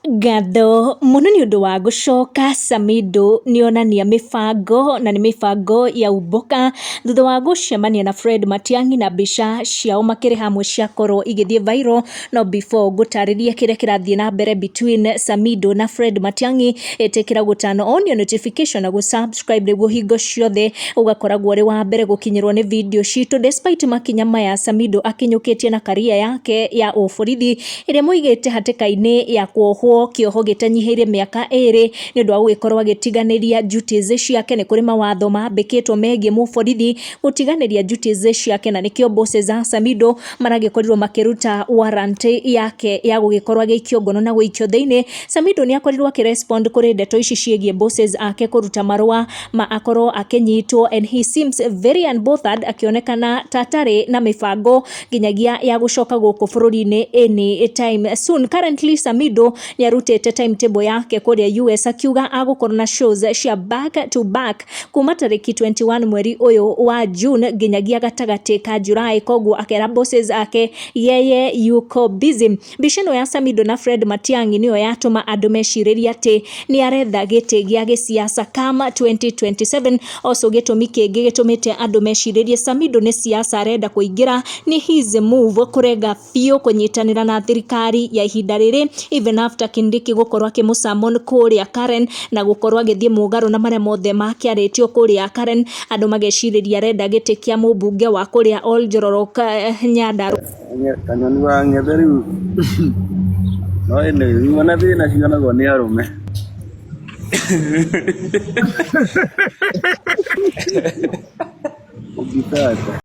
Ngatho mũno nĩ ũndũ wa gũcoka Samidoh nĩonania mĩbango na nĩ mĩbango ya Umboka thutha wa gũcemania na Fred Matiang'i na mbica ciao makĩrĩ hamwe ciakorwo igĩthiĩ viral. No before ngũtarĩrie kĩrĩa kĩrathiĩ na mbere between Samidoh na Fred Matiang'i, ĩtĩkĩra gũtano on your notification na gũ subscribe nĩguo hingo ciothe ũgakoragwo ũrĩ wa mbere gũkinyĩrwo nĩ video citũ. Despite makinya maya Samidoh akinyũkĩtie na career yake ya ũborithi ĩrĩa mũigĩte hatĩka-inĩ ya kuohwo kĩoho gĩtanyihĩire mĩaka 2 nĩ ũndũ wa gũgĩkorwo agĩtiganĩria duties ciake. Nĩ kũrĩ mawatho mambĩkĩtwo megiĩ mũborithi gũtiganĩria duties ciake, na nĩkĩo bosses a Samidoh maragĩkorirwo makĩruta warrant yake ya gũgĩkorwo agĩikio ngono na gũikio thĩinĩ. Samidoh nĩ akorirwo akĩrespond kũrĩ ndeto ici ciĩgiĩ bosses ake kũruta marũa ma akorwo akĩnyitwo, and he seems very unbothered, akĩonekana ta atarĩ na mĩbango nginyagia ya gũcoka gũkũ bũrũri-inĩ any time soon. Currently Samidoh nĩ arutĩte timetable yake kũrĩa US, akiuga agũkorwo na shows cia back to back kuma tarĩki 21 mweri ũyũ wa June nginyagia gatagatĩ ka July, koguo akera bosses ake yeye yuko busy. Mbica ĩno ya Samidoh na Fred Matiang'i nĩyo yatũma andũ mecirĩrie atĩ nĩ aretha gĩtĩ gĩa gĩsiasa come 2027. Also gĩtũmi kĩngĩ gĩtũmĩte andũ mecirĩrie Samidoh nĩ siasa arenda kũingĩra nĩ his move kũrenga biũ kũnyitanĩra na thirikari ya ihinda rĩrĩ, even after Kindiki gũkorwo akĩmũsummon kũrĩa Karen na gũkorwo agĩthiĩ mũgarũ na marĩa mothe makĩarĩtio kũrĩa Karen. Andũ magecirĩria arenda gĩtĩ kĩa mũmbunge wa kũrĩa Oljororok, Nyandarua. Kanyoni wa ng'ethe rĩu no ĩnĩ ruo na thĩna cionagwo nĩ arũme. Ũngĩtaka.